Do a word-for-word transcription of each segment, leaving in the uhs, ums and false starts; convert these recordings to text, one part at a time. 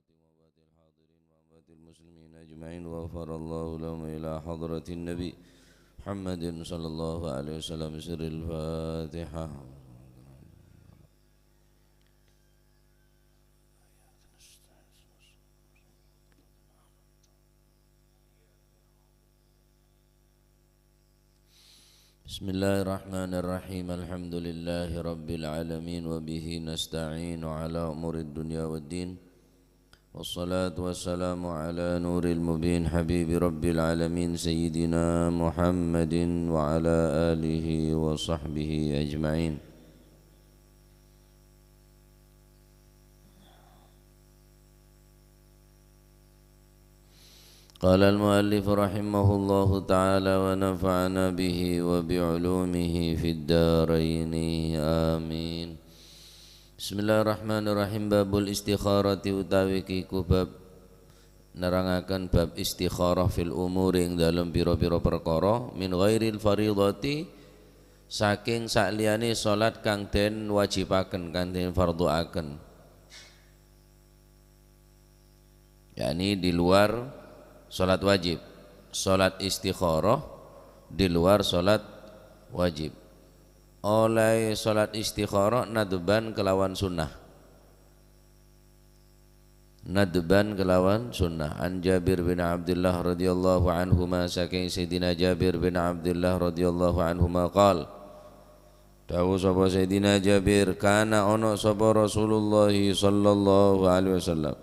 وأموات الحاضرين وأموات المسلمين أجمعين، وغفر الله لهم إلى حضرة النبي محمد صلى الله عليه وسلم. سر الفاتحة. بسم الله الرحمن الرحيم. الحمد لله رب العالمين، وبه نستعين على أمور الدنيا والدين. والصلاة والسلام على نور المبين، حبيب رب العالمين، سيدنا محمد وعلى آله وصحبه أجمعين. قال المؤلف رحمه الله تعالى ونفعنا به وبعلومه في الدارين. آمين. Bismillahirrahmanirrahim. Babul istikharati, utawi iku bab nerangaken bab istikharah fil umuri, ing dalem pira-pira perkara, min ghairil faridhati, saking saliyane salat kang den wajibaken, kang den fardhuaken. Yakni di luar salat wajib. Salat istikharah di luar salat wajib. Oleh salat istikharah nadban kelawan sunnah. Nadban kelawan sunnah. An Jabir bin Abdullah radhiyallahu anhuma, saking Sayyidina Jabir bin Abdullah radhiyallahu anhuma qal, dawuh sapa Sayyidina Jabir, kana ono sapa Rasulullah sallallahu alaihi wasallam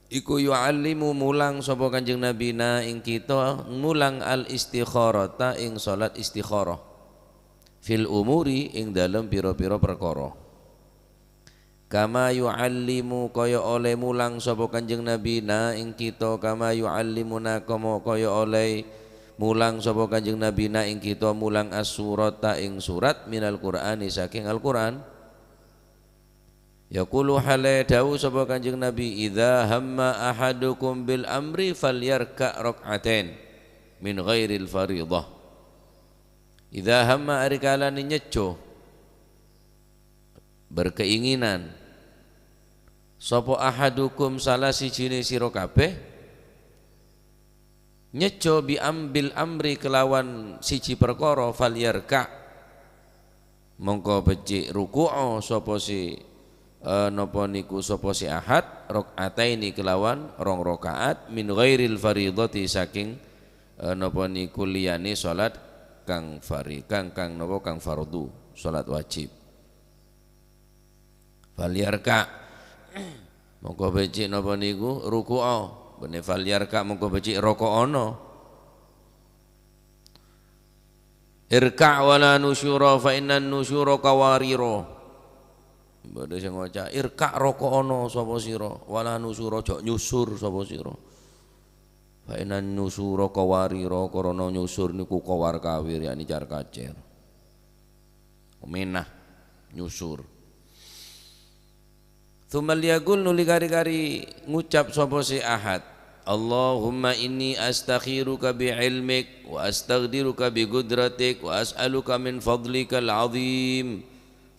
iku yu'allimu, mulang sapa Kanjeng Nabi, na ing kita, mulang al istikharata, ing salat istikharah, fil umuri, ing dalem pira-pira perkara. Kama yu'allimu, kaya oleh mulang sapa Kanjeng Nabi na ing kita, kama yu'allimuna, kama kaya oleh mulang sapa Kanjeng Nabi na ing kita, mulang as-surata, ing surat, minal Qur'ani, saking Al-Qur'an. Yaqulu, hale dawuh sapa Kanjeng Nabi, "Idza hamma ahadukum bil amri falyarka' rak'atain min ghairil fariḍah." Idza hamma, ari kalane nyejjo, berkeinginan, sapa ahadukum, salah sijine sira kabeh, nyejjo bi am-, bil amri, kelawan siji perkara, falyarka', mongko becik ruku'a sapa si, eh, napa niku sapa si ahad, rak'ataini, kelawan rong rakaat, min ghairil faridhati, saking, eh, napa niku liyane salat kang fari-, kang, kang napa, kang fardu, salat wajib. Falyarka'. Mongko becik napa niku? Ruku'a. Benne falyarka', mongko becik roko'ono. Irka' wala nusyura fa innan nusyura qawarira. Badha sing ngoca', "Irka' roko'ono sapa sira, wala nusyura, ja' nyusur sapa sira." Fa innan nusyura qawarira, krana nyusur niku kawar-kawir, yakni car-kacer. Menah, nyusur. Tsumma liyaqul, nuli kari-kari ngucap sapa se ahad, "Allahumma inni astakhiruka bi ilmik, wa astaqdiruka bi qudratik, wa as'aluka min fadlikal azim."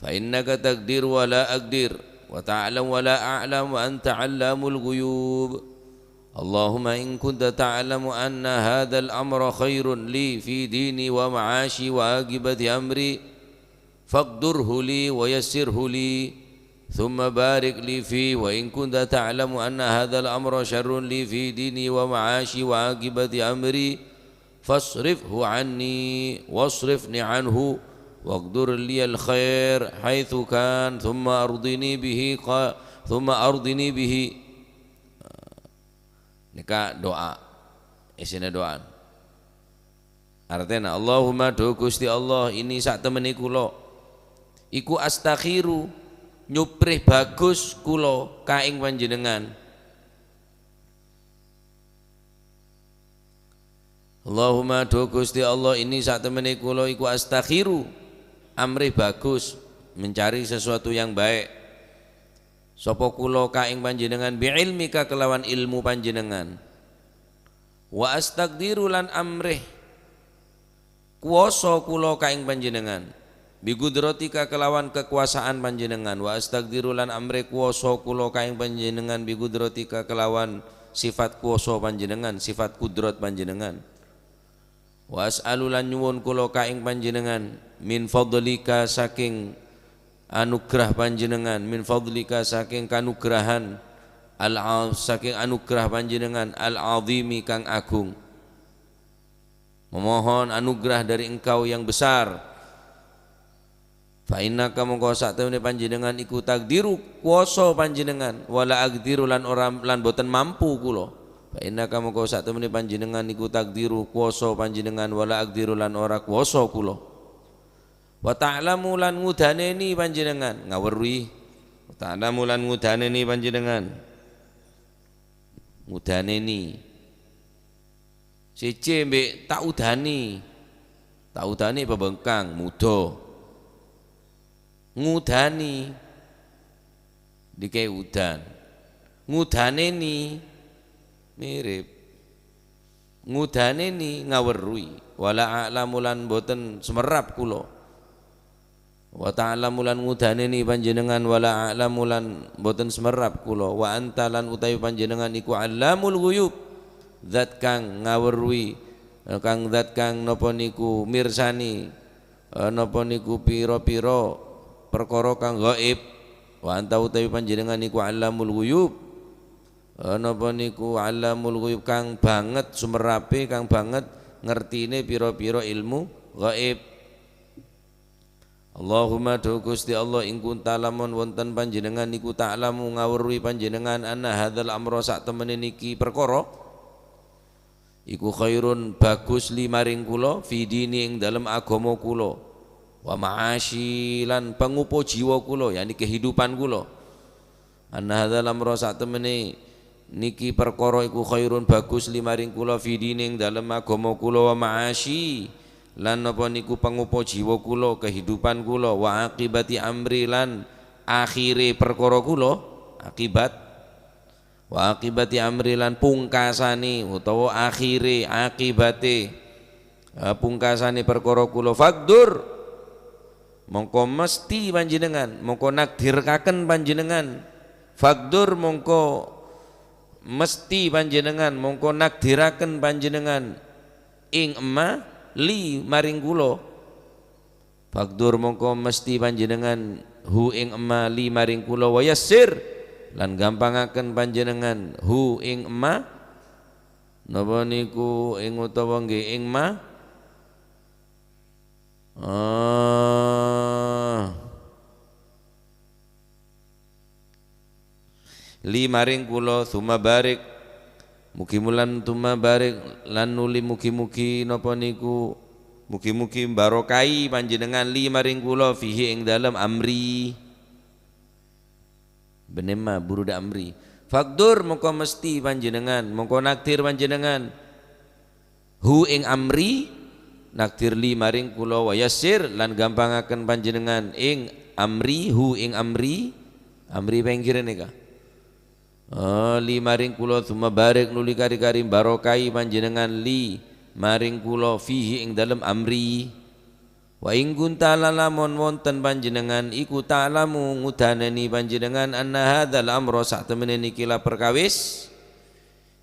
Fa innaka taqdiru wa la aqdir, wa ta'lamu wa la a'lam, wa anta 'allamul ghuyub. Allahumma in kunta ta'lamu anna hadzal amra khairun li fi dini wa ma'ashi wa aqibati amri, faqdurhu li wa yassirhu li, thumma barik li fi, wa in kunta ta'lamu anna hadzal amra syarrun li fi dini wa ma'ashi wa aqibati amri, fasrifhu anni wasrifni anhu, waqdur liyal khair haitsu kan, thumma ardini bihi qa-, thumma ardini bihi. Nèka du'a. Isine du'an. Artèna, "Allahumma, dhu Gusti Allah, ini sak temene kula. Iku astakhiru, nyupri bagus kula ka ing Panjenengan." Allahumma, dhu Gusti Allah, ini sak temene kula iku astakhiru, amri bagus, mencari sesuatu yang baik. Sapa kula ka ing Panjenengan, bi ilmika, kelawan ilmu Panjenengan. Wa astaqdiru, lan amrih kuwasa kula ka ing Panjenengan. Bi qudratika kelawan kakowasaanna Panjhennengngan, wa astaqdiru lan amrè kowasa kaulâ ka ing Panjhennengngan bi qudratika kelawan sifat kowasa Panjhennengngan, sifat kudrat Panjhennengngan. Wa as'alu lan nyo'on kaulâ ka ing Panjhennengngan, min fadlika saking anugrah Panjhennengngan, min fadlika saking kanugrahan, al-'a-, saking anugrah Panjhennengngan, al-'azimi kang agung. Memohon anugerah dari Engkau yang besar. Fa innaka mongko satemene Panjhennengngan iku taqdiru, kowasa Panjhennengngan, wa la aqdiru lan ora, lan boten mampu kaulâ. Fa innaka mongko satemene Panjhennengngan iku taqdiru, kowasa Panjhennengngan, wa la aqdiru lan ora kowasa kaulâ. Wa ta'lamu lan ngudaneni Panjhennengngan, ngawerrui. Wa ta'lamu lan ngudaneni Panjhennengngan. Ngudaneni. Sèjjhè mbi' ta'udani. Ta'udani pabengkang, mudhâ. Ngudani. Dikè udan. Ngudaneni. Mirip. Ngudaneni ngawerrui. Wa la a'lamu lan boten semerap kaulâ. Wa ta'lamu lan ngudaneni Panjhennengngan, wa la a'lamu lan boten semerap kaulâ. Wa anta lan utawi Panjhennengngan iku 'allamul ghuyub, zat kang ngawerrui, eh, kang zat kang napa niku mirsani, eh, napa niku pira-pira perkara kang gaib. Wa anta utawi Panjhennengngan iku 'allamul ghuyub, eh, napa niku 'allamul ghuyub kang banget sumerapè, kang banget ngertine pira-pira ilmu gaib. Allahumma, dhu Gusti Allah, in kunta, lamon wonten Panjhennengngan niku ta'lamu, ngawerrui Panjhennengngan, anna hadzal amra, satemene niki perkara, iku khairun, bagus, li, maring kaulâ, fi dini, ing dalem agama kaulâ, wa ma'asyi, lan pangupa jiwa kaulâ, yakni kehidupan kaulâ. Anna hadzal amra, satemene niki perkara iku khairun, bagus, li, maring kaulâ, fi dini, ing dalem agama kaulâ, wa ma'asyi, lan napa niku pangupa jiwa kaulâ, kehidupan kaulâ, wa aqibati amri, lan akhire perkara kaulâ, akibat, wa aqibati amri, lan pungkasane utawa akhire, akibate, eh, pungkasane perkara kaulâ, faqdur, mongko mesti Panjhennengngan, mongko nakdirkaken Panjhennengngan. Faqdur, mongko mesti Panjhennengngan, mongko nakdiraken Panjhennengngan, ing emma, li, maring kaulâ. Faqdur, mongko mesti Panjhennengngan, hu, ing emma, li, maring kaulâ, wa yassir, lan gampangaken Panjhennengngan, hu, ing emma, napa niku, ing utawa nggih ing ma, eh, li, maring kaulâ, tsumma barik, mugi mulan tsumma barik, lan nuli mugi-mugi napa niku, mugi-mugi mbarokai Panjhennengngan, li, maring kaulâ, fihi, ing dalem amri. Bânnè emma, buru dâ' amri. Faqdur, mongko mesti Panjhennengngan, mongko nakdir Panjhennengngan. Hu, ing amri, nakdir, li, maring kaulâ, wa yassir, lan gampangaken Panjhennengngan, ing amri, hu, ing amri, amri pènggiran nèka. Eh, li, maring kaulâ, tsumma barik, nuli kari-kari mbarokai Panjhennengngan, li, maring kaulâ, fihi, ing dalem amri. Wa in kunta, lan lamon wonten Panjhennengngan iku ta'lamu, ngudanani Panjhennengngan, anna hadzal amra, satemene niki la perkawis,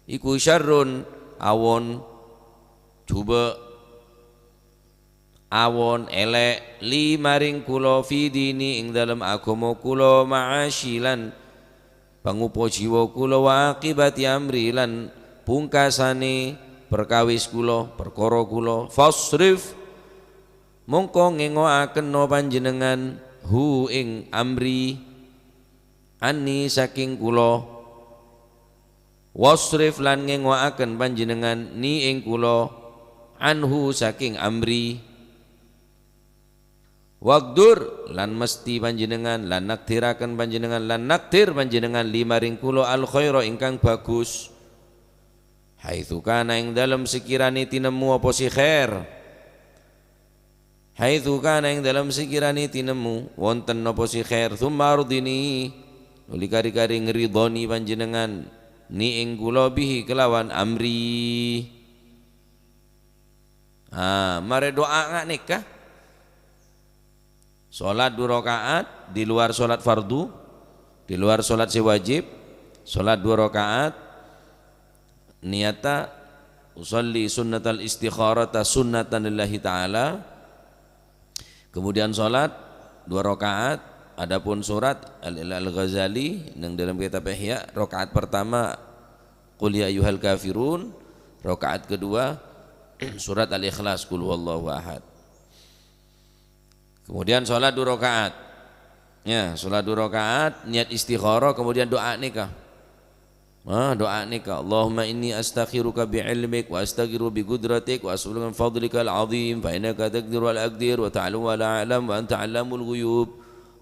iku syarrun, awon, jhubâ', awon, èlè', li, maring kaulâ, fi dini, ing dalem agama kaulâ, ma'asyi, lan pangupa jiwa kaulâ, wa aqibati amri, lan pungkasane perkawis kaulâ, perkara kaulâ, fasrif, mongko ngèngo'akenno Panjhennengngan, hu, ing amri, anni, saking kaulâ. Wasrif, lan ngèngo'aken Panjhennengngan, ni, ing kaulâ, anhu, saking amri. Waqdur, lan mesti Panjhennengngan, lan nakdiraken Panjhennengngan, lan nakdir Panjhennengngan, li, maring kaulâ, al khaira, ingkang bagus. Haitsu kana, ing dalem sakirane tinemmo apa sè khair. Haitsu kana, ing dalem sakirane tinemmo wonten apa sè khair. Tsumma ardini, nuli kari-kari ngridhoni Panjhennengngan, ni, ing kaulâ, bihi, kelawan amri. Ah, marè du'a nga' nèka. Salat dhu raka'at di luar salat fardhu, di luar salat sè wajib, salat dhu raka'at, niyatta usalli sunnatal istikharata sunnatan lillahi ta'ala, kemudian salat dhu raka'at, adapun surat Al-, Al-Ghazali neng dalam kitab Ihya, rakaat pertama Qul ya ayyuhal kafirun, rakaat kedua surat Al-Ikhlas, Qul huwallahu ahad. Kemudian salat dhu raka'at. Ya, salat dhu raka'at, niat istikharah, kemudian doa nèka. Ah, doa nèka, "Allahumma inni astakhiruka bi ilmik wa astaghfiruka bi qudratik wa as'aluka min fadlikal azim fa innaka taqdiru wa la aqdir wa ta'lamu wa la a'lam wa anta allamul ghuyub.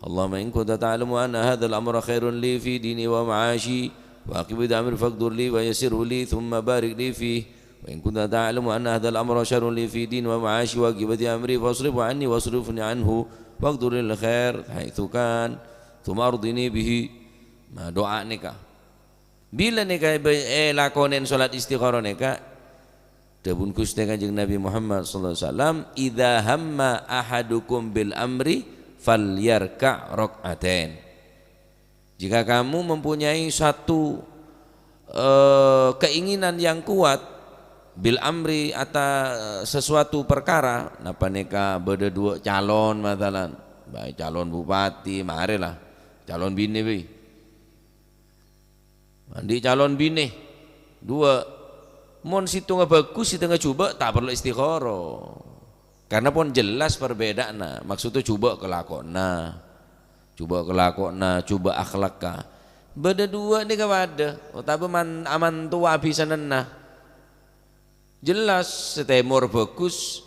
Allahumma in kunta ta'lamu anna hadzal amra khairun li fi dini wa ma'ashi wa aqibati amri faqdur li wa yassirhu li thumma barik li fih. Wa in kunta ta'lamu anna hadzal amra syarrun li fi dini wa ma'ashi wa aqibati amri fasrifhu anni wasrifni anhu waqdur lil khair haitsu kan. Tsumma ardini bihi." Nah, doa nèka. Bilâ nèka èbâ-, èlakonè salat istikharah nèka? Dhâbuna Ghustè Kanjeng Nabi Muhammad sallallahu alaihi wasallam, "Idza hamma ahadukum bil amri falyarka' rak'atain." Jika kamu mempunyai satu, eh, keinginan yang kuat, bil amri, atas sesuatu perkara, napa nèka bâdâ dua calon, masalan, baik calon bupati, marèlah, calon binè bhâi. Andi' calon binè, dua. Mon sèttongnga bhâghus, sèttongnga jhubâ', ta' parlo istikharah. Karena pon jelas perbedaanna. Maksudnya jhubâ' kalakowanna. Jhubâ' kalakowanna, jhubâ' akhlakka. Bâdâ dua nèka padâ, otabâ man-, amantowa abhisananna. Jelas, sè tèmor bhâghus,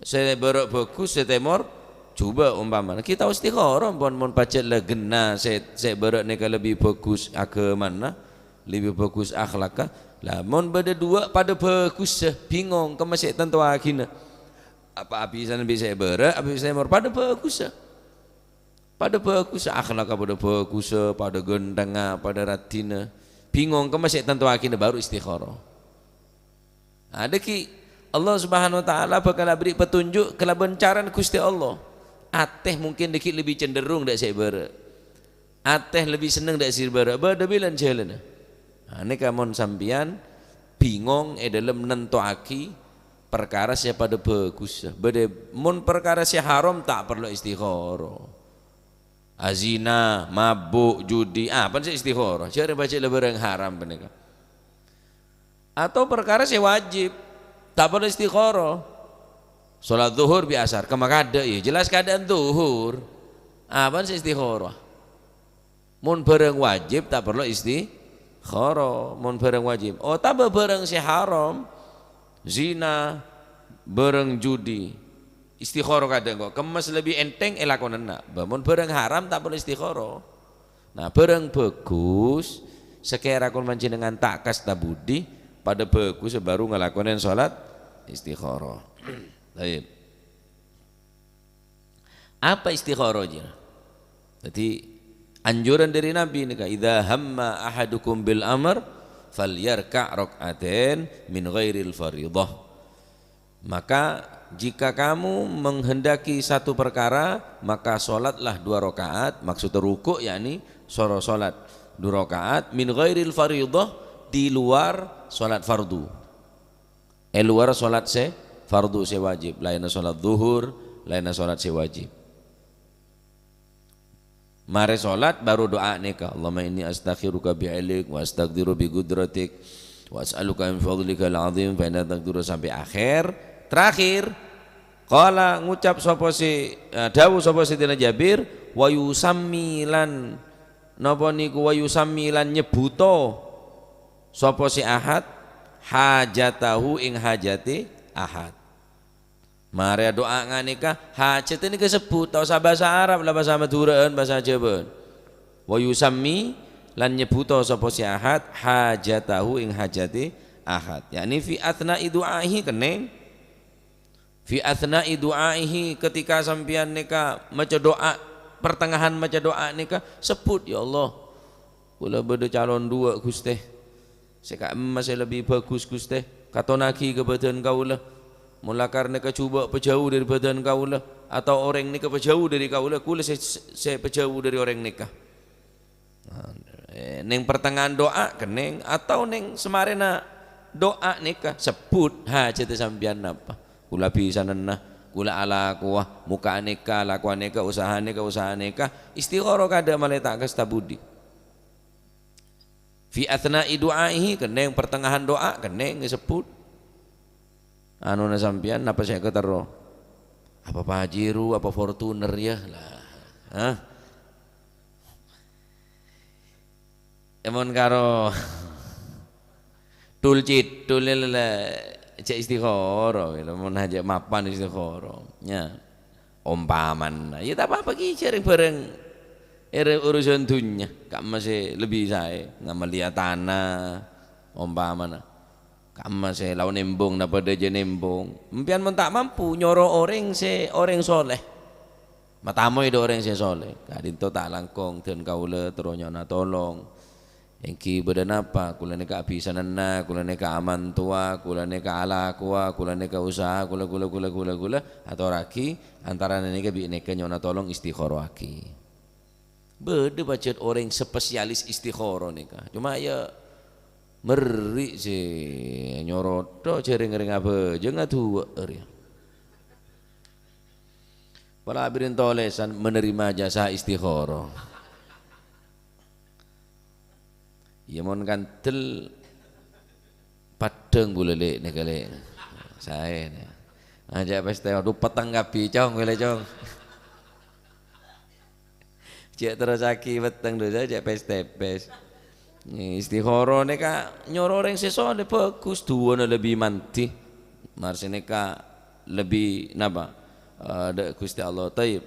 sè bârâ' bhâghus, sè tèmor jhubâ' ompamana. Ghi' tao istikharah, pon, mon pajhât la ghenna sè, sè bârâ' nèka lebbi bhâghus aghâmana, lebbi bhâghus akhlakka. Lah, mon bâdâ dua padâ bhâghussa, bingong kemma sè ètantowaghina. Apa abhisan bi' sè bârâ', apa bi' sè tèmor? Padâ bhâghussa. Padâ bhâghussa, akhlakka padâ bhâghussa, padâ ghânthengnga, padâ raddhina. Bingong kemma sè ètantowaghina, baru istikharah. Nah, dhâggi' Allah Subhanahu wa Ta'ala bhâkal aberri' petunjuk kalabân carana Ghustè Allah. Atè mungkin dhâggi' lebbi cenderung dâ' sè bârâ'. Atè lebbi senneng dâ' sè bârâ'. Bâdâ bilân jhâlânna. Nah, nèka mon sampèyan bingong è dâlem nantowaghi parkara sè padâ bhâghussa. Bâdâ, mon parkara sè haram ta' parlo istikharah. Azina, mabuk, judi, apa sè istikharah? Jhâ' rèng pajhât la bârâng haram panèka. Atau parkara sè wajib, ta' parlo istikharah. Salat zuhur bi' asar, kemma kaadâ', ya jelas kaadâ'ân zuhur. Apa sè istikharah? Mon bârâng wajib, ta' parlo istikharah. Mon bârâng wajib. Otabâ bârâng sè haram, zina, bârâng judi. Istikharah kaadâ' engko'. Kemma sè lebbi ènthèng èlakonana. Bâ, mon bârâng haram ta' parlo istikharah. Nah, bârâng bhâghus, sakèra kon panjhennengngan ta' kasta budi, padâ bhâghus bâru ngalakonè salat istikharah. Tayyib. Apa istikharah, jâ? Dhâddhi, anjuran dâri Nabi nèka, "Idza hamma ahadukum bil amr, falyarka' rak'atain min ghairil fariḍah." Maka, jika kamu menghendaki satu perkara, maka sholatlah dua rakaat, maksud ruku', yakni soro sholat dua rakaat, min ghairil fariḍah, di luar sholat fardu. È luar sholat sè fardu sè wajib, laènna sholat zuhur, laènna sholat sè wajib. Marè sholat, baru doa nèka, "Allahumma inni astakhiruka bi ilmik, wa astaqdiru bi qudratik, wa as'aluka min fadlikal azim, fa innaka taqdiru," sampai akhir. Terakhir, qala, ngucap sapa sè, eh, dawuh sapa Sayyidina Jabir, "Wa yusammi lan," napa niku, "wa yusammi lan nyebbhuto sapa sè ahad, hajatahu ing hajate ahad." Marè adu'a nganèka, hajhât nèka sebbhut, ta' osa bhâsa Arab, la bhâsa Madhurâ'ân, bhâsa Jhâbâ'ân. "Wa yusammi," lan nyebbhuto sapa sè ahad, "hajatahu," ing hajhâté ahad. Yakni fi atsna'i du'aihi, kennèng. Fi atsna'i du'aihi, ketika sampèyan nèka maca doa, pertengahan maca doa nèka, sebbhut, "Ya Allah, kaulâ bâdâ calon duwâ', Ghustè. Sè ka'imma sè lebbi bhâghus, Ghustè. Katonnaghi ka bhâdhân kaulâ." Mon lakar nèka jhubâ' pajhâu dhâri bhâdhân kaulâ, atau orèng nèka pajhâu dhâri kaulâ, kaulâ sè, sè pajhâu dhâri orèng nèka. Nah, eh, neng pertengahan du'a kennèng, atau neng samarèna du'a nèka, sebbhut hajhâddhâ sampèyan napa. Kaulâ bisanana, kaulâ alakowa, moka'a nèka, alakowa nèka, usaha nèka, usaha nèka, istikharah kadhâ' malè ta' kasta budi. Fi atsna'i du'aihi, kennèng pertengahan du'a, kennèng èsebbhut. Anona sampèyan napa sè èkaterro? Apa Pajero, apa Fortuner ya? Lah, hah? Èmon karo dhul-cedhul la, jhâ' istikharah, mon jhâ' mapan istikharah. Ya. Ompamana, ya ta' apa-apa ghi' jhâ' rèng-bhârâng è urusan dhunnya, ka'emma sè lebbi saè, ngamalliya tana, ompamana. Ka'emma sè lao nembung, napa dhâjâ nembung. Empèyan mon ta' mampu, nyoro orèng sè, orèng soleh. Matamoy dâ' orèng sè soleh. Ka'dinto ta' langkong dân kaulâ terro nyo'ona tolong. Èngghi bâdâ napa? Kaulâ nèka abisanana, kaulâ nèka amantowa, kaulâ nèka alakowa, kaulâ nèka usaha, kaulâ, kaulâ, kaulâ, kaulâ, kaulâ, atorraghi, antarana nèka bi' nèka nyo'ona tolong istikharahaghi. Bâdâ pajhât orèng spesialis istikharah nèka. Coma ya merri' sè nyoro tho jhâ' rèng-orèng abhâjâng adu'a rèya. Pola abirin tolèsan menerima jasa istikharah. Iyâ, mon kandel peddhâng bulâ, Lè', nèka, Lè'. Saè, nè. Ajâ' pèstè, adu petteng kabbhi, Cong, wèlè, Cong. Jhâ' terrossaghi petteng dhu, jhâ' pès-tèpès. Istikharah nèka nyoro orèng sè soleh, bhâghus, du'ana lebbi mandhi. Mar sè nèka lebbi napa? Eh, dâ' Ghustè Allah. Thayyib.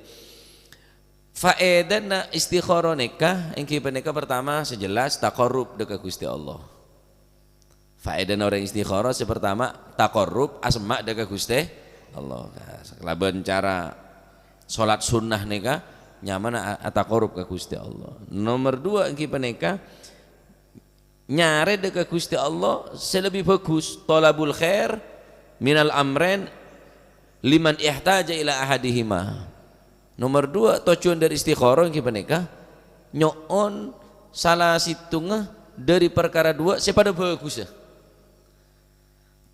Faèdana istikharah nèka èngghi panèka, partama, sè jelas taqarrub dâ' ka Ghustè Allah. Faèdana orèng istikharah sè partama, taqarrub, asemma' dâ' ka Ghustè Allah. Kalabân cara sholat sunnah nèka nyamana a-, ataqarrub ka Ghustè Allah. Nomer dua èngghi panèka, nyarè dâ' ka Ghustè Allah sè lebbi bhâghus, thalabul khair minal amrain liman ihtaja ila ahadihima. Nomer dua, tojjhuwân dâri istikharah èngghi panèka nyo'on sala sèttonga dâri parkara dua sè padâ bhâghussa.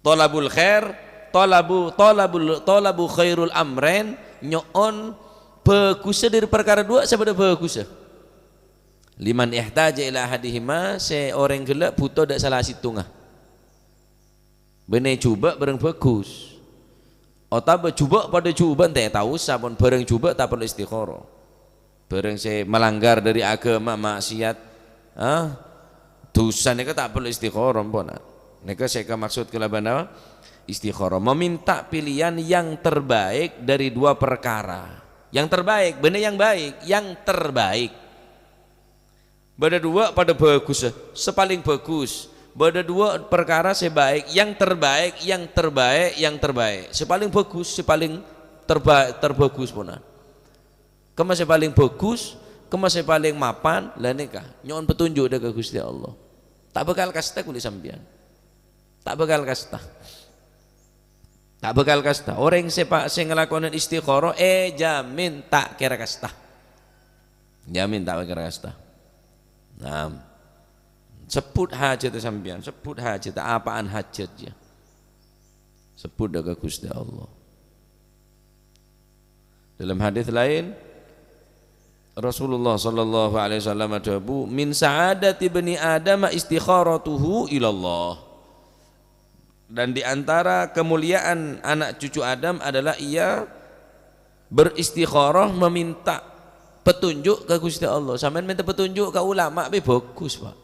Thalabul khair, thalabu, thalabul, thalabu khairul amrain, nyo'on bhâghussa dâri parkara dua sè padâ bhâghussa. Liman ihtaja ila ahadihima, sè orèng ghellâ' bhuto dâ' sala sèttonga. Bânnè jhubâ' bhârâng bhâghus. Otabâ jhubâ' padâ jhubâ' ta' osa pon, bhârâng jhubâ' ta' parlo istikharah. Bhârâng sè malanggar dâri aghâma, maksiat, ah, dhusa nèka ta' parlo istikharah pon. Nèka sè èkamaksud kalabân apa? Istikharah. Meminta pilihan yang terbaik dari dua perkara. Yang terbaik, bânnè yang baik, yang terbaik. Bâdâ duwâ' padâ bhâghussa, sè palèng bhâghus. Bâdâ duwâ' parkara sè baik, yang terbaik, yang terbaik, yang terbaik. Sè palèng bhâghus, sè palèng terba-, terbhâghus pona. Kemma sè palèng bhâghus, kemma sè palèng mapan, la nèka, nyo'on petunjuk dâ' ka Ghustè Allah. Ta' bhâkal kasta kulâ sampèyan. Ta' bhâkal kasta. Ta' bhâkal kasta. Orèng sè pa-, sè ngalakonè istikharah, èjhâmin ta' kèra kasta. Jhâmin ta' kèra kasta. Nah, sebbhut hajhâddhâ sampèyan, sebbhut hajhâddhâ, apa'an hajhât, ya. Sebbhut dâ' ka Ghustè Allah. Dalam hadis lain, Rasulullah sallallahu alaihi wasallam adhâbu, "Min sa'adati bani Adam istikharatuhu ilallah." Dan di antara kemuliaan anak cucu Adam adalah ia beristikharah, meminta petunjuk ka Ghustè Allah. Sampèyan mènta petunjuk ka ulama, bhâghus, Pak.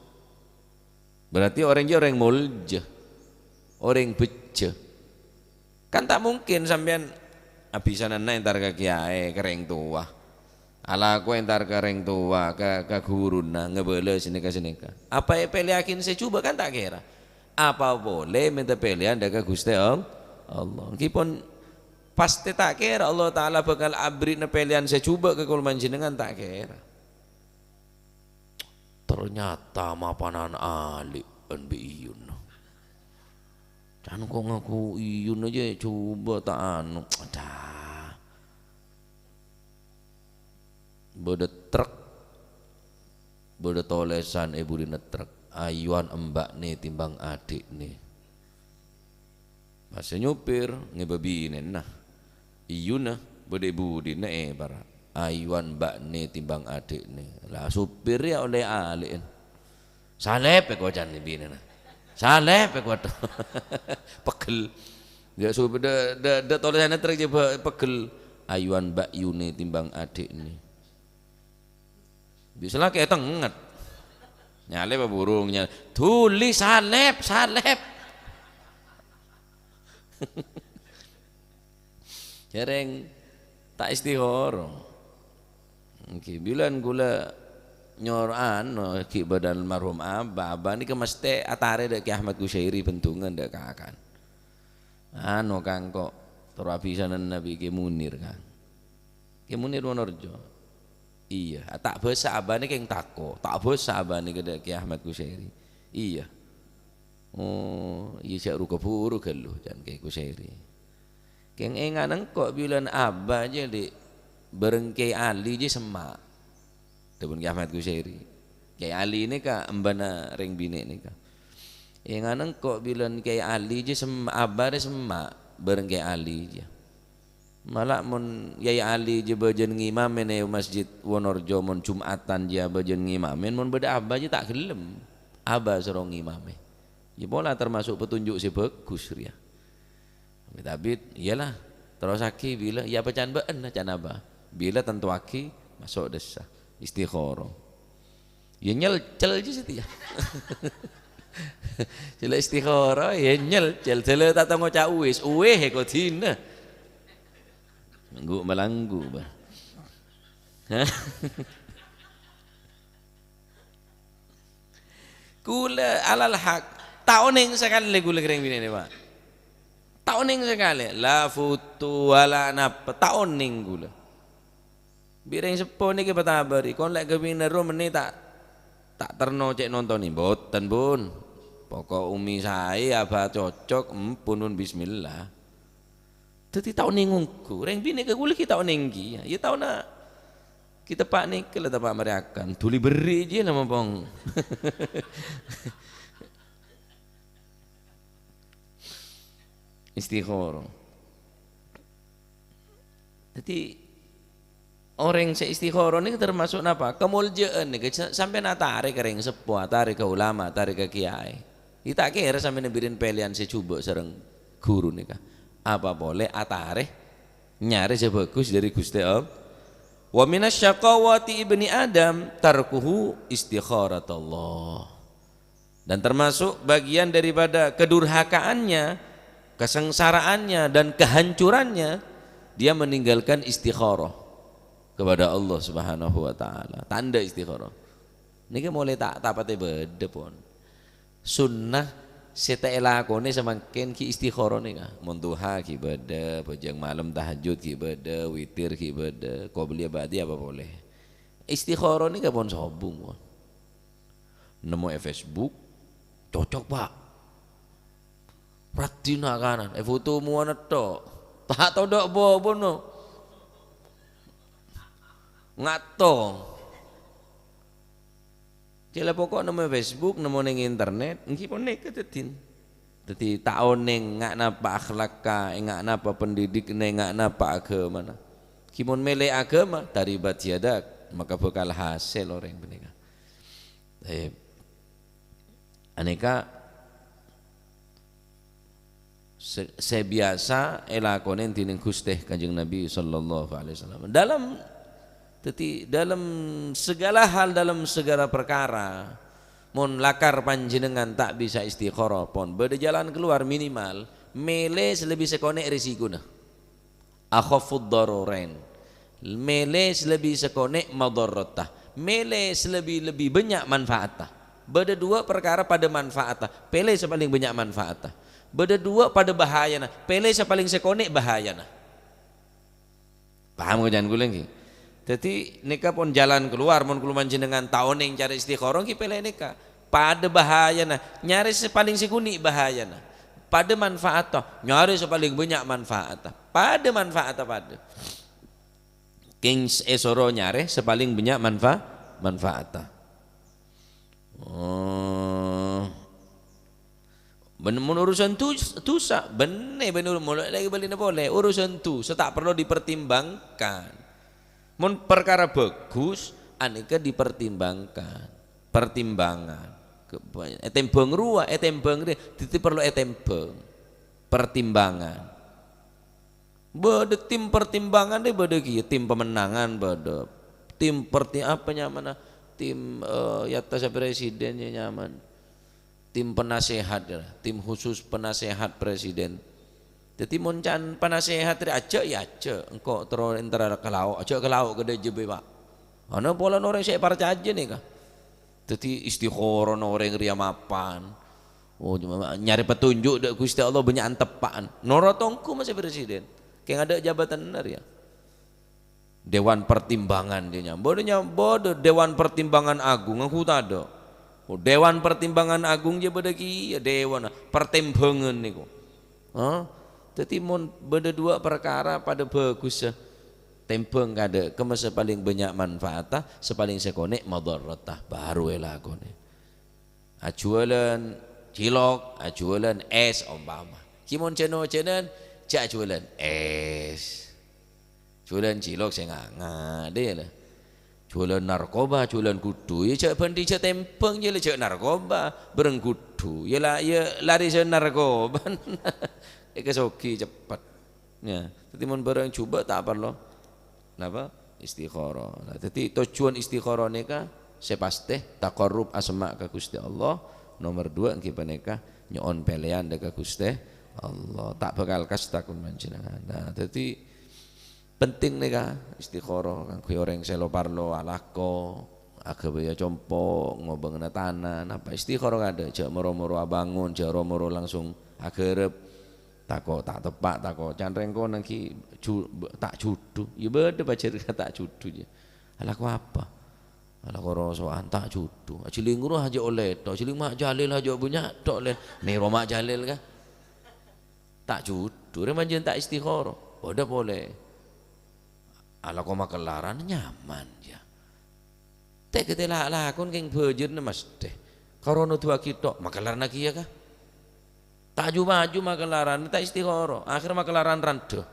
Berarti orèng jâ orèng molja, orèng bhâjjhâ. Kan ta' mungkin sampèyan abhisanana entar ka kiyaè, ka rèng towa. Alako entar ka rèng towa, ka, ka ghuruna, ngabâlâ sanèka-sanèka. Apa èpèlèyaghin sè jhubâ'? Kan ta' kèra. Apa polè mènta pèlèyan dâ' ka Ghustè All-, Allah. Èngghi pon pastè ta' kèra Allah Ta'ala bhâkal aberri'na pèlèyan sè jhubâ' ka kaulâ panjhennengngan, ta' kèra. Ternyata mapanan ali'an bi' iyun. Tan kok ngaku iyun aja coba ta' anu. Adah. Bâdâ trek, bâdâ tolèsan è budina trek, "Ayowan emba'ne timbang adhi'ne." Pas nyopir ngèbâ binèna. Iyuna bâdâ è budina, eh, para. "Ayowan emba'ne timbang adhi'ne." Lah, sopir ya ollè alè'en. "Salèp," èkoca' binèna. "Salèp," èkoca'. Pegghel. Ya, sopir dâ', dâ', dâ' tolèsanna trek coba pegghel. "Ayowan emba'yune timbang adhi'ne." Bisa la kètengnget. Nyalèp apa burung? Nyalèp. "Dhuli, salèp, salèp." Jhâreng ta' istikharah. Ènggi, bilân kaulâ nyor-, anu, ghi' bâdâ almarhum Abah. Abah nèka mastè atarè dâ' Kè Ahmad Kusyairi bendungan dâ' kakan. Anu, Kang, kok toro' abhisanana bi' Kè Munir, Kang. Kè Munir Wonorejo. Iyâ, ta' bâsa abâ' nèka kèng tako', ta' bâsa abâ' nèka dâ' Kè Ahmad Kusyairi. Iyâ. Oh, iyâ, jhâ' ru-kabhuru ghâllu, can Kè Kusyairi. Kèng èngana engko' bilân abâ' jâ, Dik, bhâreng Kè Ali jâ semma'. Dhâbuna Kè Ahmad Kusyairi. Kè Ali nèka embana rèng binè' nèka. Èngana engko' bilân Kè Ali jâ semma', abâ' rè semma' bhâreng Kè Ali jâ. Mala mon Kyai Ali jâ bâjâna ngimamè è masjid Wonorejo, mon Jum'atan jâ bâjâna ngimamè, mon bâdâ abâ' jâ ta' ghellem. Abâ' soro ngimamè. Iyâ pola termasuk petunjuk sè bhâghus rèya. Amit-amit, iyâ la, terrossaghi bilâ, iyâ apa can bâ'na, can abâ'. Bilâ tantowaghi, maso' dâssa. Istikharah. Iyâ nyelcel jâ satèya. Sè la istikharah, iyâ nyelcel. Sè la ta' tao ngoca' uwis, uwis è kodina. Ngghu malanggu, bâ. Hah? Kaulâ alal haq, ta' onèng sakalè kaulâ kèrèng binèna, Pak. Ta' onèng sakalè. La foto, la napa, ta' onèng kaulâ. Bi' rèng seppo nèka èpatabâri, kon lè' ghâbây nerro mennè ta', ta' terno cè' nontonè. Mboten, pon. Pokok ummi saè, abâ' cocok, empun, pon, bismillah. Dhâddhi ta' onèng ongghu. Rèng binè' ka kaulâ ghi' ta' onèng kèya. Iyâ taona ghi' teppa' nèka la teppa' marè akan. Dhuli berri' jiyâ la mompong. Istikharah. Dhâddhi, orèng sè istikharah nèka termasuk napa? Kamoljâ'ân nèka sa-, sampèyan atarè ka rèng seppo, atarè ka ulama, atarè ka kèyaè. Iyâ ta' kèra sampèyan bhâreng pèlèyan sè jhubâ' sareng ghuru nèka. Apa polè atarè nyarè sè bhâghus dhâri Ghustè Allah. "Wa minasy syaqawati ibni Adam tarkuhu istikharatallah." Dan termasuk bagian daripada kedurhakaannya, kesengsaraannya, dan kehancurannya, dia meninggalkan istikharah kepada Allah Subhanahu wa Ta'ala. Tandhâ istikharah. Nèka molaè ta', ta' patè bâdâ, pon. Sunnah sè ta' èlakonè samangkèn ghi' istikharah nèka. Mon duha ghi' bâdâ, bhâjâng malem tahajjud ghi' bâdâ, witir ghi' bâdâ, qobliyah ba'diyah apa polè. Istikharah nèka pon sobung, pon. Nemmo è Facebook, cocok, Pak. Raddhina kanan, è foto mowana tok. Ta' todok bobono. Ngato. Cella pokok nemmo è Facebook, nemmo neng internet, ènggi pon nèka dhâddhina. Dhâddhi ta' onèng nga' napa akhlakka, nga' napa pendidikna, nga' napa aghâmana. Ghi mon mèlè aghâma, taribat yadak, maka bhâkal hasèl orèng panèka. Tayyib. Anèka sè, sè biyasa èlakonè dhinèng Ghustè Kanjeng Nabi sallallahu alaihi wasallam. Dalam, dhâddhi, dalam segala hal, dalam segala perkara, mon lakar panjhennengngan ta' bisa istikharah pon, bâdâ jalan keluar minimal, mèlè sè lebbi sakonè' risikona. Akhaffud dararain. Mèlè sè lebbi sakonè' madhârratta. Mèlè sè lebbi-lebbi bânnya' manfaatta. Bâdâ duwâ' parkara padâ manfaatta, pèlè sè palèng bânnya' manfaatta. Bâdâ duwâ' padâ bahayana, pèlè sè palèng sakonè' bahayana. Paham koca'an kaulâ, ènggi? Dhâddhi, nèka pon jalan keluar, mon kaulâ panjhennengngan ta' onèng cara istikharah, ènggi pèlè nèka. Padâ bahayana, nyarè sè palèng sakonè' bahayana. Padâ manfaatta, nyarè sè palèng bânnya' manfaatta. Padâ manfaatta, padâ. Kèng s-, èsoro nyarè sè palèng bânnya' manfa-, manfaatta. Oh. Bân-, mon urusan dus-, dusa, bânnè, bân ur-, molo lagi bâlina polè, urusan dusa ta' parlo dipertimbangkan. Mon parkara bhâghus, anèka dipertimbangkan. Pertimbangan. Ke-, ètèmbhâng rowa, ètèmbhâng rè-, dhâddhi parlo ètèmbhâng. Pertimbangan. Bâdâ tim pertimbangan rè, bâdâ kèya tim pemenangan, bâdâ tim perti-, apa nyamana? Tim, eh, yatta sè presiden ya nyaman. Tim penasehat, ya, tim khusus penasehat presiden. Dhâddhi, mon can penasehat rè ajâk, ya ajâk. Engko' terro entara ka lao', ajâk ka lao' ka dâjâ bhâi, Pak. Ana polana orèng sè parcajâ nèka. Dhâddhi, istikharana orèng rèya mapan. Oh, coma nyarè petunjuk dâ' Ghustè Allah bânnya' anteppa'an. Noro' tonggu masè presiden. Kèng adâ' jabatanna rèya. Dewan Pertimbangan dia nyam-, bâdâ nyam-, bâdâ Dewan Pertimbangan Agung, anggota adâ'. Oh, Dewan Pertimbangan Agung jâ bâdâ kèya, dewan, pertimbangan nèko. Hah? Dhâddhi mon bâdâ duwâ' parkara padâ bhâghussa, tèmbhâng kadâ', kemma sè palèng bânnya' manfaatta, sè palèng sakonè' madhârratta, baru èlakonè. Ajhuwâlân cilok, ajhuwâlân ès, ompama. Kèya mon jân-ojhânan, jhâ' ajhuwâlân ès. Jhuwâlân cilok sè nga-, ngadâ, yâ, la. Jhuwâlân narkoba, jhuwâlân ghudhu. Yâ, jhâ' bhândhi, jhâ' tèmbhâng, yâ, la, jhâ' narkoba, bhâreng ghudhu. Yâ, la, yâ, larèsan narkoba. Èkasoghi ceppet. Yâ, dhâddhi mon bhârâng jhubâ' ta' parlo. Napa? Istikharah. Nah, dhâddhi tojjhuwân istikharah nèka sè pastè taqarrub asma' ka Ghustè Allah. Nomer duwâ' èngghi panèka nyo'on pèlèyan dâ' ka Ghustè Allah. Ta' bhâkal kasta kun panjhennengngan. Nah, dhâddhi penting nèka istikharah kaangghuy orèng sè lo-parlo alako, aghâbâyâ compo', ngobângana tana, napa istikharah kadâ', jhâ' moro-moro abângon, jhâ' ro-moro langsung aghârâp. Tako' ta' teppa', tako' can rèng konang ghi ju-, ta' judhu. Yâ bâdâ pajhât ta' judhu, yâ. Alako apa? Alako roso'an, ta' judhu. Ajhâling ro hajâ ollè tho', ajhâling Ma' Jalil hajâ bânnya' tho', lè. Nèro Ma' Jalil, ka. Ta' judhu, rè manjhân ta' istikharah. Bâdâ polè. Alako makellaran nyaman, yâ. Tè-, kètè la-, lakon kèng bhâjârna mastè. Karo noduwâghi tho', makellarna kèya, ka. Ta' ju-maju makellaran, ta' istikharah. Akhèr makellaran randhâ.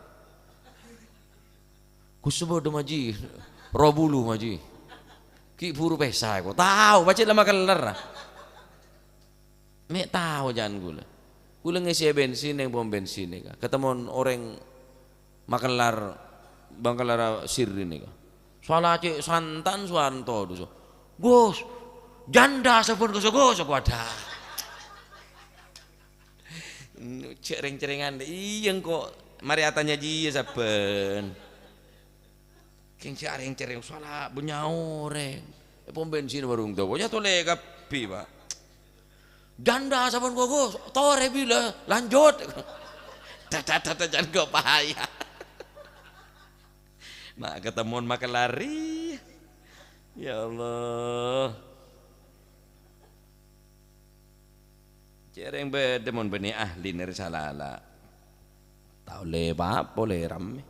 Ghus bâdâ, Maji. Robulu, Maji. Ghi' buru pèsa, ko. Tao, pajhât la makellar, ah. Mè' tao can ghulâ. Ghulâ ngèsè bensin neng pom bensin nèka. Katemmon orèng makellar, bângkellarra sirri nèka. Sala cè' santan Suwanto, dhusa. "Gus, janda sabbhân goso-goso, wadah." Cè' rèng-cerrèngan, iyâ engko' marè atanya jiyâ sabbhân. Kèng sè arèng-cerrèng sala bânnya' orèng. È pom bensin Warung Dawa, yâ tolè kabbhi, Pak. Janda sabbhân gogo, torè bilâ, lanjut. Dada-dada can kok paya. Ma' katemmon makellar. Ya Allah. Cè' rèng bâdâ mon bânnè ahli nèr salala. Ta' ollè pa-apa, ollè rammè.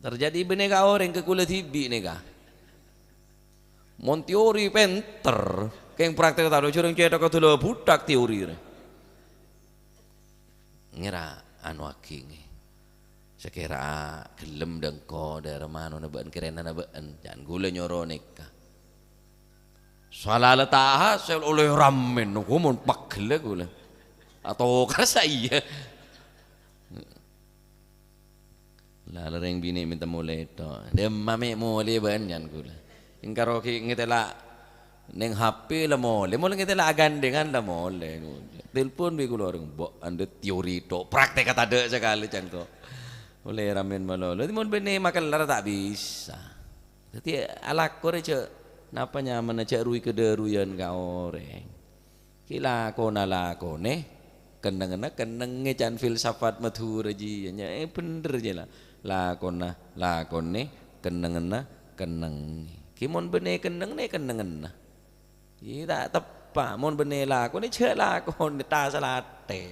Terjadi bânnè ka orèng ka ghulâ dhibi' nèka. Mon teori pènter, kèng praktek ta' adhu jhârâng cèthok ka dâlâ buthak teori rè. Ngèra anu aghi ngè. Sakèra ghellem dâ' engko' dâ' ramanona bâ'en kèrènana bâ'en, can ghulâ nyoro nèka. Salala ta' hasèl ollè rammèn, ko mon pegghellâ ghulâ. Atokar sa iyâ. La, la rèng binè' mènta molè tho'. Dâmma mè' molè bâ'en can ghulâ. Èngkaro ghi' ngètèla' neng H P la molè, molo ngètèla' agandhèngan la molè. Telpon bi' kaulâ orèng, "Mbok, andhâ teori tho', praktek tadâ' sakalè," can ko'. Ollè rammèn malolo. Mon bânnè makellar ta' bisa. Dhâddhi alako rè jhâ' napa nyamana jhâ' ruy-kadâruyân ka orèng. Ghi' lakona lakonè, kennengnganna kennengngè can filsafat Madhurâ jiyâ. Nya, eh, bhendher jiyâ la. Lakona lakonè, kennengnganna kennengngè. Ghi' mon bânnè kennengnganna, kennengnganna. Ghi' ta' tep-, Pa, mon bânnè lakona, jhâ' lakona, ta' salatè.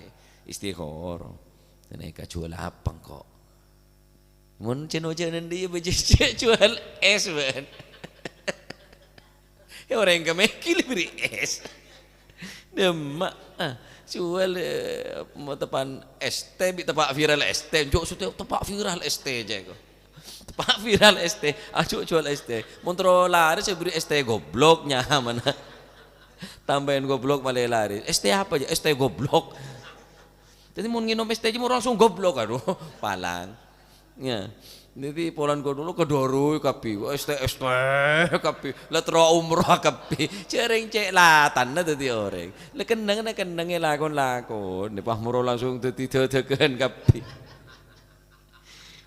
Istikharah. Ghânèka jhuwâl apa engko'? Mon cè' nojânan dhiyâ bâjâ cè' jhuwâl es, bân. Yâ, orèng ka mèkkèl bâri' es. Dâmma, ah, jhuwâl, eh, mo teppan es tè bi' teppa' viral es tè. Jhâ' sè teppa' viral es tè jhâ' ko. Teppa' viral es tè, ajhâ' jhuwâl es tè. Mon terro larès sè bâri' es tè goblok nyamana. Tampa'èn goblok malè larès. Es tè apa jhâ'? Es tè goblok. Dhâddhi mon ngènom es tè jhâ' mon langsung goblok, aduh, palang. Yâ. Dhâddhi polana ghâllu kadhâru kabbhi, es tè, es tè kabbhi. La terro umroh kabbhi. Jhâreng cè' latanna dhâddhi orèng. La kennengnga, kennengnga lakon-lakon. Pas moro langsung dhâddhi dâdâgân kabbhi.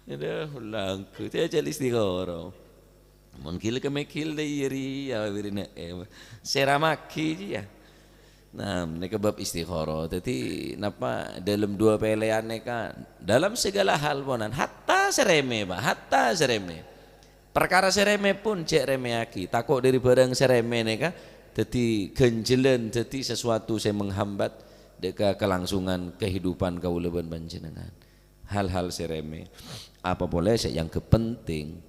Aduh, langku, jhâjhâl istikharah. Mon ghil ka mèkkèl dâ' iyâ rèya, wirina, eh, sè ramaghi jiyâ. Nah, nèka bab istikharah. Dhâddhi, napa, dalam dua pèlèyan nèka, dalam segala hal, ponan, hatta sè rèmè, Pak, hatta sè rèmè. Parkara sè rèmè pon jhâ' rèmèyaghi. Tako' dâri bhârâng sè rèmè nèka dhâddhi ghânjhâlân, dhâddhi sesuatu sè menghambat dâ' ka kelangsungan kehidupan kaulâ bân panjhennengngan. Hal-hal sè rèmè. Apa polè sè èangghep penting?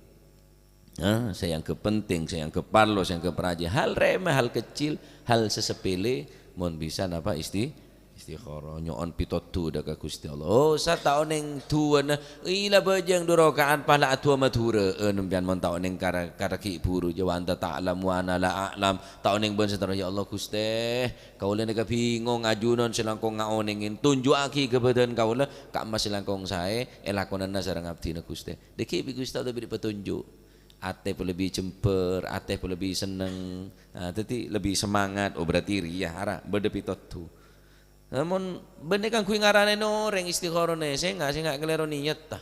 Ah, sè èangghep penting, sè èangghep parlo, sè èangghep rajâ. Hal rèmè, hal kecil, hal sè sepele, mon bisa napa isti-, istikharah, nyo'on pitodhu dâ' ka Ghustè Allah. Oh, sa ta' onèng du'âna, ila bâjâng du raka'at pala adu'a Madhurâ'ân, sampèyan mon ta' onèng kara-, kara ghi' buru, jâ' wa anta ta'lam wa ana la a'lam. Ta' onèng bân sè terro, "Ya Allah, Ghustè, kaulâ nèka bingong, ajunan sè langkong ngaonèngè, tunju'aghi ka bhâdhân kaulâ ka'emma sè langkong saè èlakonana sareng abdhina, Ghustè." Dhâggi' bi' Ghustè Allah bâri' patonjhu'. Atè pon lebbi jembhâr, atè pon lebbi senneng. Nah, dhâddhi lebbi semangat. Oh, berarti rèya, ara, bâdâ pitodhu. Nah, mon bânnè kaangghuy ngaranèn orèng istikharah nè, sènga', sènga' kalèro niyat, ta.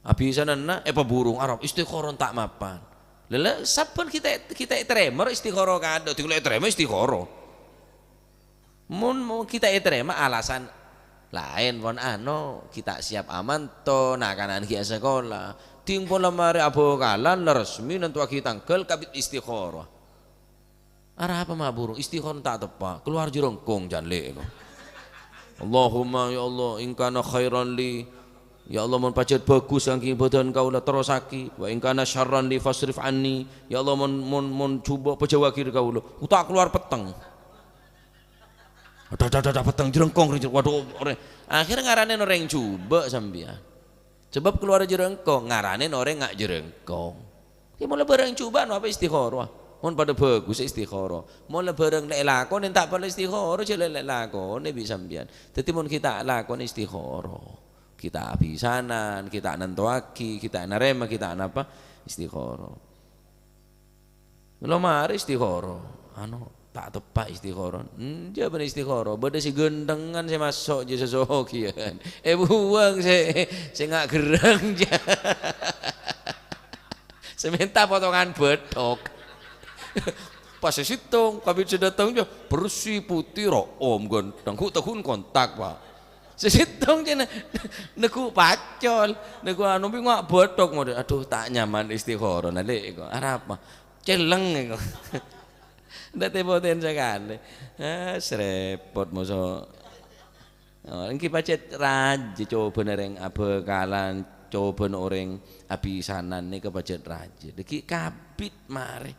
Abhisananna èpaburung, arapa istikharah ta' mapan. Lha, lha, sabbhân kita, kita ètarèma istikharah kadhâ', tinggal ètarèma istikharah. Mon, mon kita ètarèma alasan laèn, pon ano, kita siap amanto, na'-kana' ghi' asakola. Dhing pon la marè abhâkalan, la resmi nantowaghi tangghâl, kabit istikharah. Arapa ma' burung? Istikharah ta' teppa'. Kalowar jhârângkong, can lè', ko. Allahumma, ya Allah, in kana khairan li. Ya Allah, mon pajhât bhâghus èangghi bhâdhân kaulâ, terrosaghi. Wa in kana syarran li fasrif anni. Ya Allah, mon, mon, mon jhubâ', pajhâuwâghi dâri kaulâ. Hu ta' kalowar petteng. Adâ, adâ, adâ, adâ, petteng jhârângkong, rèng jhârângkong. Waduh, orèng. Akhirnya ngaranèn orèng jhubâ' sampèyan. Sabâb kalowar jhârângkong, ngaranèn orèng nga' jhârângkong. Yâ, mon la bhârâng jhubâ' napa istikharah. Mon padâ bhâghus istikharah. Mon la bhârâng lè' èlakonè ta' parlo istikharah, jhâ' lè' èlakonè bi' sampèyan. Dhâddhi mon kita lakonè istikharah. Kita abhisanan, kita nantowaghi, kita narèma, kita napa? Istikharah. Lo marè istikharah. Anu, ta' teppa' istikharah. Enjâ' bânnè istikharah. Bâdâ sè ghânthengan sè maso' jâ sasoghiân. Èbuwâng sè, sè nga' gherrâng jâ. Sè mènta potongan bâthok. Pas sè sèttong, kabit sè dâteng jâ, bersih, putih, ro'om, ghânteng. Ghu-, ta' ghun kontak, Pak. Sè sèttong jâ na-, negghu' pacol, negghu' anu, bi' nga' bâthok model. Aduh, ta' nyaman istikharah, na, lè', ko. Arapa? Celleng, ko. Ndak tèbotèn sakalè. Ah, srèpot, moso. Oh, ènggi pajhât rajâ cobâna rèng abhâkalan, cobâna orèng abhisanan nèka pajhât rajâ. Dhâggi' kabit marè,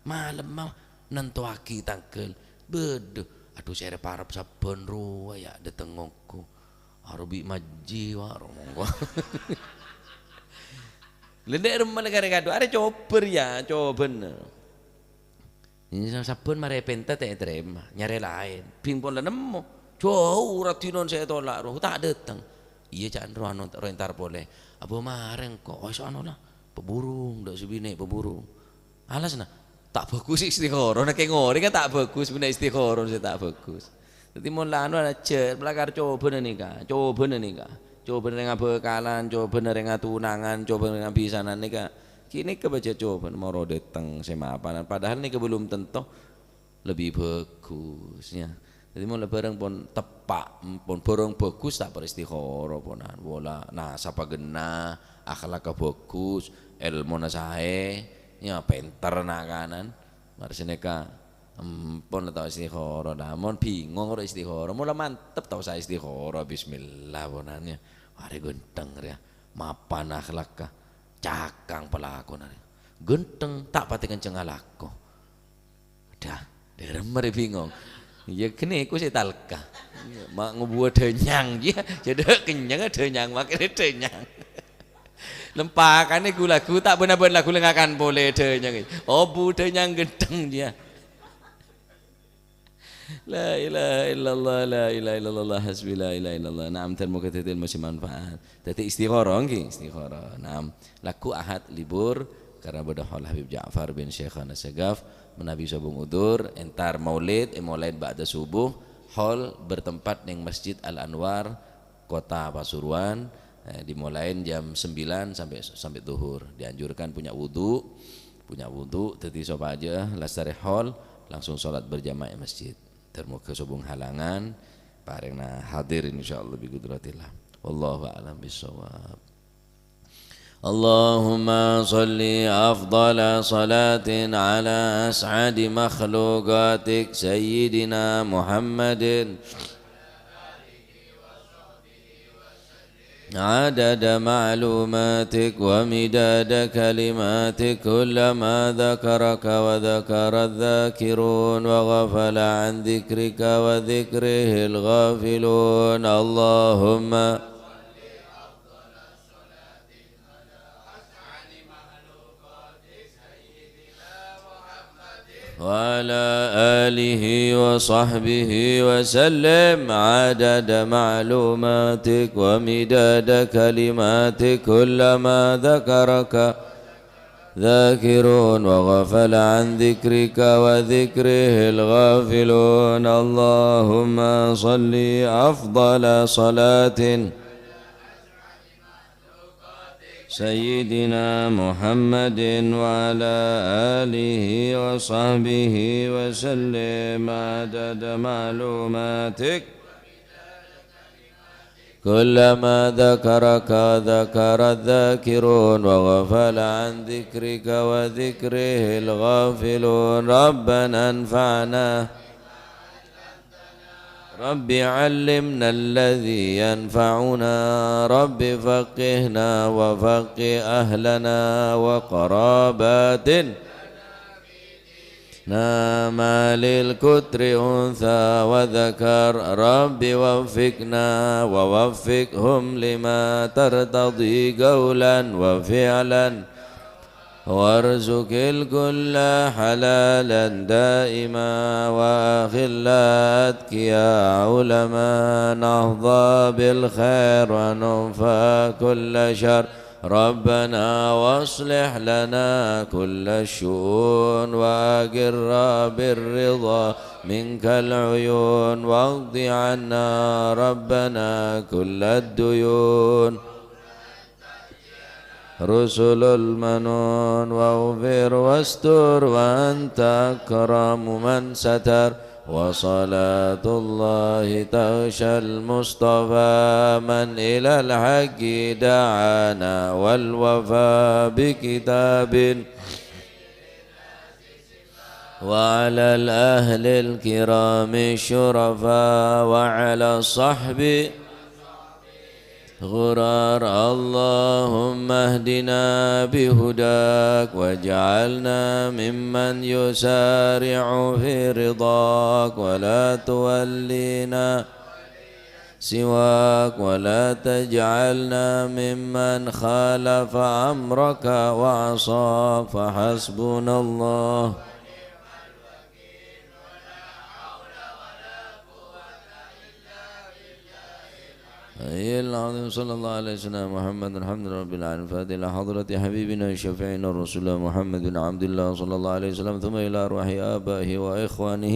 malemma nantowaghi tangghâl. Bâdâ, adhu, sè arep-arep sabbhân rowa, yâ, dâteng ongghu. Arobi majji, wa, romongko. Lendek remma lè karè kadhu, arè cobâr, yâ, cobâna. Ini sa-, sabbhân marè pènta ta' ètarèma, nyarè laèn. Bhing pon la nemmo. Jhâu radinon sè ètola' rowa, ta' dâteng. Iyâ, ca'na rowa no-, rowa entar polè. Abâ marè engko', wis ano la. Paburung, dâ' sè binè' paburung. Alasna, ta' bhâghus istikharah, na kèng orèng kan ta' bhâghus, bhâna istikharah sè ta' bhâghus. Dhâddhi mon la anu, ajhâr, lakar cobâna nèka, cobâna nèka. Cobâna rèng abhâkalan, cobâna rèng atunangan, cobâna rèng abhisanan nèka. Kènè' ka bâjâ cobâna, moro dâteng sè mapanan. Padahal nèka belum tentu lebbi bhâghus, yâ. Dhâddhi mon la bhârâng pon teppa', pon bhârâng bhâghus ta' parèstèghara, ponan. Pola nasabhâ ghenna, akhlakka bhâghus, èlmona saè, yâ, pènter na'-kanan. Marè sanèka Empon la tao istikharah, dah. Mon bingung ora istikharah, mula mantep tao sa istikharah, bismillah ponapa. Arè ghântheng rèya, mapan akhlakka, cakang palakona rèya. Ghântheng, ta' patè kenceng alako. Dah, dâremma rè bingung. Iyâ ghânèka sè talka. Ma' ngobuwâ dhânyang, iyâ. Jhâ' dâ' kennyang dhânyang, makkèna dhânyang. Lèmpakanè ghu-lagghu, ta' bân-abân lagghu lè ngakan polè dhânyang. Obu dhânyang ghântheng, iyâ. La ilaha illallah, la ilaha illallah, hasbi la ilaha illallah. Naam, dhân moghâ dhâddhi ilmu sè manfaat. Dhâddhi istikharah, ngghi, istikharah. Naam, lagghu Ahad libur karena bâdâ haul Habib Ja'far bin Syaikhana Segaf. Manabi sobung udzur, entar maulid, è, molaè ba'da subuh, haul bertempat neng Masjid Al-Anwar, Kota Pasuruan, eh, dimulai jam sembilan sampai, sampai zuhur. Dianjurkan punya wudu, punya wudu, dhâddhi sopajâ lastarè haul, langsung sholat berjamaah è masjid. Dhân moghâ sobung halangan, parèngna hadir insyaallah bi qudratillah. Wallahu a'lam bissawab. اللهم صل أفضل صلاة على أسعد مخلوقاتك سيدنا محمد عدد معلوماتك ومداد كلماتك، كلما ذكرك وذكر الذاكرون وغفل عن ذكرك وذكره الغافلون. اللهم وعلى آله وصحبه وسلم عدد معلوماتك ومداد كلماتك، كلما ذكرك ذاكرون وغفل عن ذكرك وذكره الغافلون. اللهم صل أفضل صلاة سيدنا محمد وعلى آله وصحبه وسلم عدد معلوماتك، كلما ذكرك ذكر الذاكرون وغفل عن ذكرك وذكره الغافلون. ربنا انفعنا رب علمنا الذي ينفعنا، رب فقهنا وفقه أهلنا وقراباتنا ما للكتر أنثى وذكر، رب وفقنا ووفقهم لما ترتضي قولا وفعلا، وارزق الكل حلالا دائما، وأخلاء أتقياء علماء، نحظى بالخير وننفى كل شر. ربنا واصلح لنا كل الشؤون، وأقر بالرضا منك العيون، واقض عنا ربنا كل الديون. رسل المنون، واغفر واستر وأنت أكرم من ستر، وصلاة الله تغشى المصطفى من إلى الحق دعانا، والوفاء بكتاب وعلى الأهل الكرام الشرفاء وعلى الصحب غرار. اللهم اهدنا بهداك واجعلنا ممن يسارع في رضاك ولا تولينا سواك ولا تجعلنا ممن خالف أمرك وعصاك. فحسبنا الله العلي العظيم. صلى الله على سيدنا محمد، الحمد لله رب العالمين. الفاتحة إلى حضرة حبيبنا وشفيعنا رسول الله محمد بن عبد الله صلى الله عليه وسلم، ثم إلى أرواح آبائه وإخوانه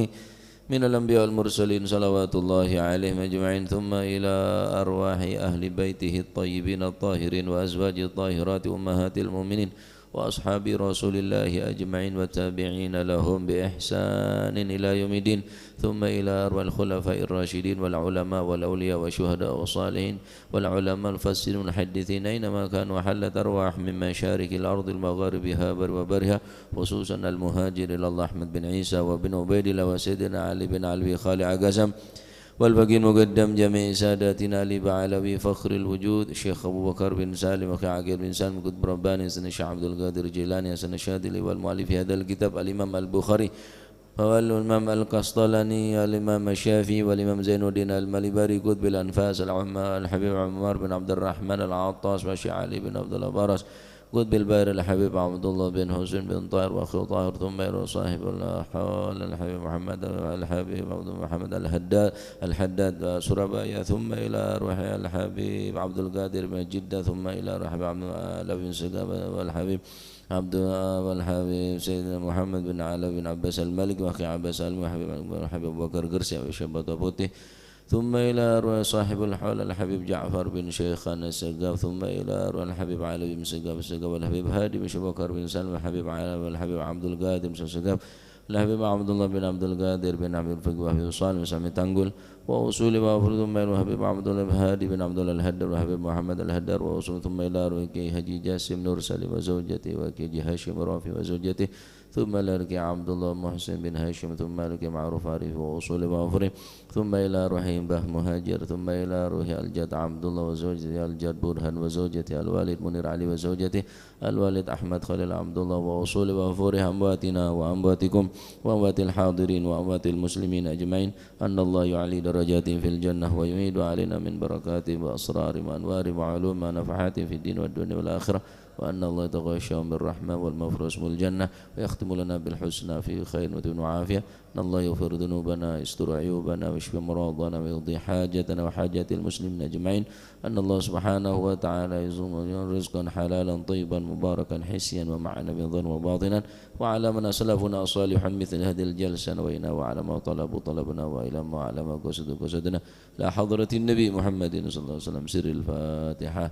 من الأنبياء والمرسلين صلوات الله عليهم أجمعين، ثم إلى أرواح أهل بيته الطيبين الطاهرين وأزواجه الطاهرات أمهات المؤمنين وأصحاب رسول الله أجمعين والتابعين لهم بإحسان إلى يوم الدين، ثم إلى أرواح الخلفاء الراشدين والعلماء والأولياء والشهداء والصالحين والعلماء المفسرين والمحدثين أينما كانوا، حلت أرواح من مشارق الأرض ومغاربها بر وبرها، خصوصا المهاجر إلى الله أحمد بن عيسى وابن عبيد الله وسيدنا علي بن علوي خالع قسم، والباقي المقدم جميع ساداتنا آل بعلوي فخر الوجود، الشيخ أبو بكر بن سالم وأخي عقيل بن سالم قطب رباني، سيدنا الشيخ عبد القادر الجيلاني، سيدنا الشاذلي، والمؤلف هذا الكتاب الإمام البخاري، والإمام القسطلاني، الإمام الشافعي، والإمام زين الدين المالباري، قطب الأنفاس العمة الحبيب عمر بن عبد الرحمن العطاس، والشيخ علي بن عبد الله براس، قطب البحر الحبيب عبد الله بن حسين بن طاهر وأخي طاهر، ثم إلى صاحب الحول الحبيب محمد الحبيب عبد محمد الحداد، الحداد سورابايا، ثم إلى روح الحبيب عبد القادر بن جدة، ثم إلى روح عبد الحبيب سقاب والحبيب عبد والحبيب سيدنا محمد بن علي بن عباس المالكي وأخي عباس المالكي وحبيب الحبيب أبو بكر قرسي وشبة بوتي، ثم إلى أرواح صاحب الحول الحبيب جعفر بن شيخان السقاف، ثم إلى أرواح الحبيب علي بن سقاف السقاف والحبيب هادي بن شبكر بن سلمى الحبيب علي والحبيب عبد القادر بن سقاف الحبيب عبد الله بن عبد القادر بن عبد الفقيه وحبيب صالح بن سامي تنقل وأصول وأفراد، ثم إلى الحبيب عبد الله بن هادي بن عبد الله الهدر والحبيب محمد الهدر وأصول، ثم إلى أرواح كي حجي جاسم نور سليم وزوجته وكي جي هاشم رافي وزوجته، ثم إلى روح عبد الله محسن بن هاشم، ثم إلى روح معروف عارف وأصول وأفراد، ثم إلى روح باه مهاجر، ثم إلى روح الجد عبد الله وزوجته، الجد برهان وزوجته، الوالد منير علي وزوجته، الوالد أحمد خليل عبد الله وأصول وأفراد أمواتنا وأمواتكم وأموات الحاضرين وأموات المسلمين أجمعين، أن الله يعلي درجاتهم في الجنة ويعيد علينا من بركاتهم وأسرارهم وأنوارهم وعلومهم ونفحاتهم في الدين والدنيا والآخرة، وأن الله يتغشاهم بالرحمة والمغفرة واسم الجنة، ويختم لنا بالحسنى في خير وطب وعافية. أن الله يغفر ذنوبنا، يستر عيوبنا، ويشفي مرضانا، ويقضي حاجتنا وحاجات المسلمين أجمعين. أن الله سبحانه وتعالى يرزقنا رزقا حلالا طيبا مباركا حسيا ومعنويا ظاهرا وباطنا، وعلى من أسلفنا الصالحون مثل هذه الجلسة نوينا، وعلى ما طلبوا طلبنا، وإلى ما علم قصد قصدنا، إلى حضرة النبي محمد صلى الله عليه وسلم. سر الفاتحة.